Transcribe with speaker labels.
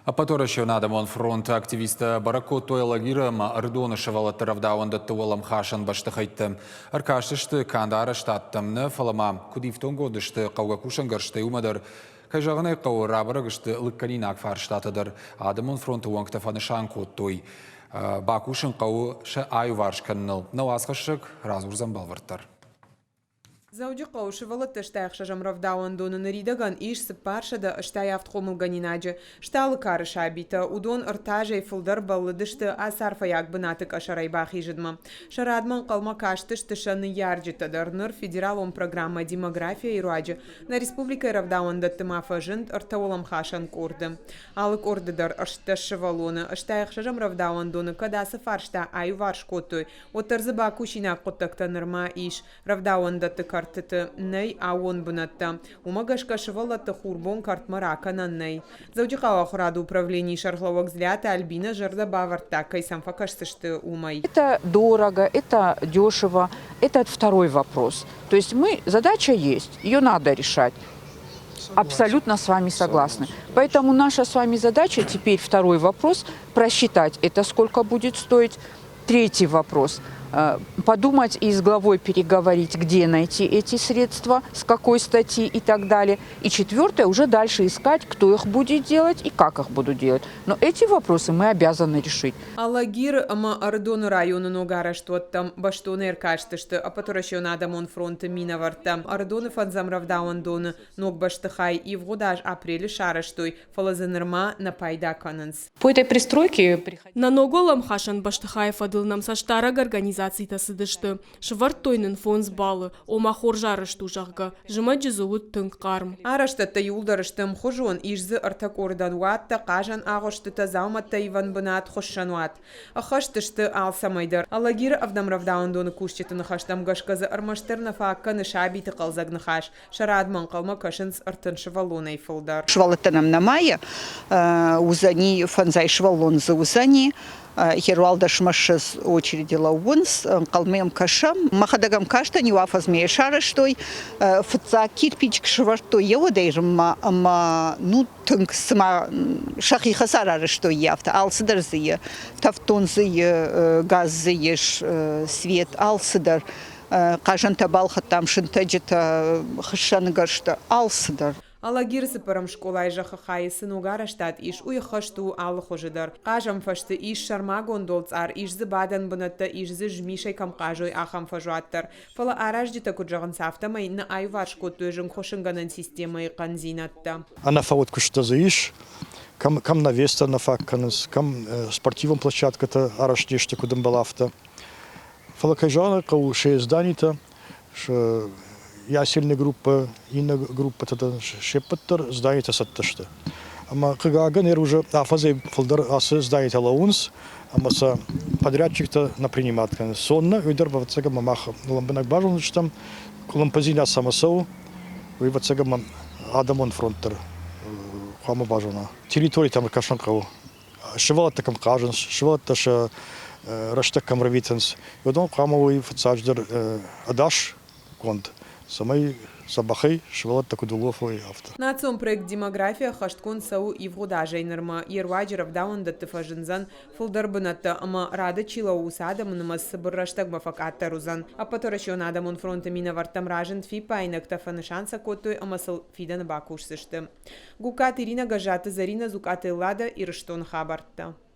Speaker 1: Ӕппӕтуӕрӕсеон адӕмон фронты активисттӕ бӕрӕг кодтой Алагиры ӕмӕ Ӕрыдоны сывӕллӕтты рӕвдауӕндӕтты уӕлӕмхасӕн бӕстыхӕйтты. Ӕркастысты канд арӕзтадтӕм нӕ, фӕлӕ ма куыд ифтонггонд сты хъӕугӕ кусӕнгӕрзтӕй, уымӕ дӕр. Кӕй зӕгъын ӕй хъӕуы, рабӕрӕг сты лыггӕнинаг фарстатӕ дӕр. Адӕмон фронты уӕнгтӕ фӕнысан кодтой, бакусын хъӕуы сӕ аиуварс кӕныныл. Нӕ уацхӕссӕг радзурдзӕн бӕлвырддӕр.
Speaker 2: Дзӕуджыхъӕуы сывӕллӕтты 86-ӕм рӕвдауӕндоны ныридӕгӕн ис 487 хъомылгӕнинаджы. Сты алы кары сабитӕ. Уыдон ӕртӕ азӕй фылдӕр бӕллыдысты ацы арфӕйаг бынаты къӕсӕрӕй бахизынмӕ. Сӕ радмӕ ӕнхъӕлмӕ кастысты сӕ ныййарджытӕ дӕр. Ныр федералон программӕ «Демография»-йы руаджы нӕ республикӕйы рӕвдауӕндӕтты ма фӕзынд ӕртӕ уӕлӕмхасӕн къорды. Алы къорды дӕр 18 сывӕллоны. 86-ӕм рӕвдауӕндоны кӕд ацы фарста аиуварс кодтой, уӕддӕр дзы бакусинаг хъуыддӕгтӕ нырма ис. Рӕвдауӕндӕтты кӕртыты нӕй аууон бынӕттӕ. Уымӕ гӕсгӕ сывӕллӕтты хурбон кӕртмӕ ракӕнӕн нӕй. Дзӕуджыхъӕуы ахуырады управленийы сӕргълӕууӕг Дзлиаты Альбинӕ зӕрдӕ бавӕрдта, кӕй сӕм фӕкӕсдзысты, уымӕй.
Speaker 3: Это дорого, это дешево, это второй вопрос. То есть мы, задача есть, ее надо решать. Абсолютно с вами согласны. Поэтому наша с вами задача теперь второй вопрос – просчитать это, сколько будет стоить. Третий вопрос – подумать и с главой переговорить, где найти эти средства, с какой статьи и так далее. И четвертое, уже дальше искать, кто их будет делать и как их будут делать. Но эти вопросы мы обязаны решить.
Speaker 2: Алагир ӕмӕ Ӕрыдоны районы ногарӕзт уӕттӕм бӕстон ӕркастысты Ӕппӕтуӕрӕсеон адӕмон фронты минӕвӕрттӕ. Ӕрыдоны фӕндзӕм рӕвдауӕндоны ног бӕстыхай ивгъуыд аз апрелы сарӕзтой, фӕлӕ дзы нырма нӕ пайда кӕнынц.
Speaker 4: По этой пристройке Нӕ ног уӕлӕмхасӕн бӕстыхайы фӕдыл нӕм цӕстдарӕг организацитӕ цыдысты. Сӕвӕрдтой нын фондз баллы, ома хорз арӕзт у, зӕгъгӕ. Зымӕджы дзы уыд тынг хъарм.
Speaker 2: Арӕзтӕдтӕ иууылдӕр сты ӕмхуызон, ис дзы ӕртӕ къордӕн уаттӕ, хъазӕн агъуыстытӕ, дзаумӕттӕ ивӕн бынат, хуыссӕнуат. Ӕххӕст сты алцӕмӕй дӕр. Алагиры ӕвдӕм рӕвдауӕндоны кусджыты ныхӕстӕм гӕсгӕ дзы ӕрмӕстдӕр нӕ фаг кӕны сабиты хъӕлдзӕг ныхас, Сӕ радмӕ ӕнхъӕлмӕ кӕсынц 30 сывӕллонӕй фылдӕр.
Speaker 5: Сывӕллӕттӕ нӕм нӕма и, уыдзӕни фӕндзай сывӕллон дзы уыдзӕни. Херуалдӕсмӕ ссӕдз очереди лӕууынц, ӕнхъӕлмӕ йӕм кӕсӕм. Мӕхӕдӕг ӕм кастӕн, иу афӕдзмӕ йӕ сарӕзтой. Фыццаг кирпичик сӕвӕрдтой йӕ уӕдӕй рынмӕ ӕмӕ ну тынг цыма сӕхи хӕдзар арӕзтой афтӕ. Алцыдӕр дзы и, тӕвддон дзы и, газ дзы ис, свет, алцыдӕр. Хъазӕнтӕ балхӕдтам, сынтӕджытӕ, хыссӕнгӕрзтӕ, алцыдӕр.
Speaker 2: Алагиры цыппӕрӕм скъолайы зӕххы хайы цы ног арӕзтад ис, уый ӕххӕст у алы хуызы дӕр. Хъазӕн фӕзты ис сӕрмагонд уӕлцъар, ис дзы бадӕн бынӕттӕ, ис дзы змисӕй кӕм хъазой, ахӕм фӕзуат дӕр. Фӕлӕ аразджытӕ куыд зӕгъынц, афтӕмӕй нӕ аиуварс кодтой зынгхуыссынгӕнӕн системӕйы хъӕндзинӕдтӕ.
Speaker 6: Ӕнӕфӕуд куысттӕ дзы ис, кӕм, кӕм навестӕ нӕ фаг кӕнынц, кӕм спортивон площадкӕтӕ арӕзт не сты, куыд ӕмбӕлы, афтӕ. Фӕлӕ кӕй зӕгъын хъӕуы, се зданитӕ, сӕ ясельный группӕ, иннӕ группӕтӕ дӕр се ппӕт дӕр зданитӕ цӕттӕ сты. Ӕмӕ хъыгагӕн ӕр уже афӕдзӕй фылдӕр ацы зданитӕ лӕууынц ӕмӕ сӕ подрядчиктӕ нӕ принимат кӕнынц. Соннӕ, уый дӕр ӕвӕццӕгӕн ӕмӕ мах лӕмбынӕг базондзыстӕм, къуылымпыдзинад цӕмӕ цӕуы, уый ӕвӕццӕгӕн ӕмӕ адӕмон фронт дӕр хъуамӕ базона. Территоритӕм кӕсын хъӕуы. Сывӕллӕттӕ кӕм хъазынц, сывӕллӕттӕ сӕ рӕстӕг кӕм рвитынц, уыдон хъуамӕ уой фыццаджыдӕр ӕдасгонд, цӕмӕй дзӕбӕхӕй сывӕллӕттӕ куыд улӕфой, афтӕ.
Speaker 2: Национ проект «Демография» ӕххӕстгонд цӕуы ивгъуыд азӕй нырмӕ. Йе руаджы рӕвдауӕндӕтты фӕзындзӕн фылдӕр бынӕттӕ ӕмӕ рады чи лӕууы, уыцы адӕмы нымӕц цыбыр рӕстӕгмӕ фӕкъаддӕр уыдзӕн. Ӕппӕтуӕрӕсеон адӕмон фронты минӕвӕрттӕм разынд фиппаинӕгтӕ, фӕнысан сӕ кодтой ӕмӕ сыл фидӕны бакусдзысты. Гугкаты Иринӕ, Гӕззаты Зӕринӕ, Дзукъаты Эллада, Ирыстоны хабӕрттӕ.